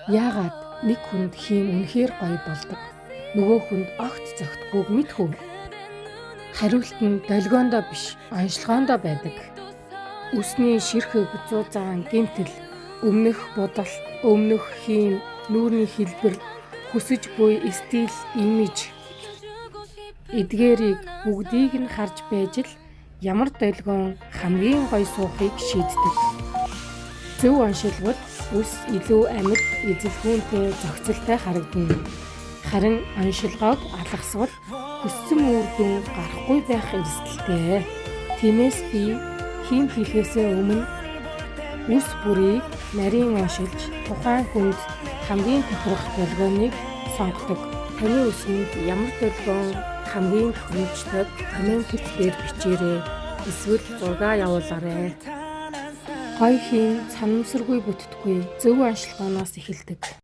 Яагаад нэг хүнд хийм үнэхээр гоё болдог, нөгөө хүнд огт зохидоггүйг мэдэх үү? Хариулт нь долгиондоо биш, оношилгоондоо байдаг. Үсний ширхэг, зузаан, гэмтэл, өмнөх будалт, өмнөх хийм, нүүрний хэлбэр, хүсэж буй стил, имиж эдгээрийг бүгдийг нь харж байж л ямар долгион хамгийн гоё суухыг шийддэг. Зөв оншилбол үс илүү амьд, эзэлхүүнтэй, зохицолтой харагдана. Харин оношилгоог алгасвал хүссэн үр дүн гарахгүй байх эрсдэлтэй. Тиймээс би хийм хийхээсээ өмнө үс бүрийг нарийн оншилж, тухайн хүнд хамгийн тохирох долгионыг сонгодог. Таны үсэнд ямар долгион хамгийн тохиромжтойг comment дээр бичээрэй. Эсвэл зургаа явуулаарай. Гоё хийм санамсаргүй бүтдэггүй, зөв оношилгооноос эхэлдэг.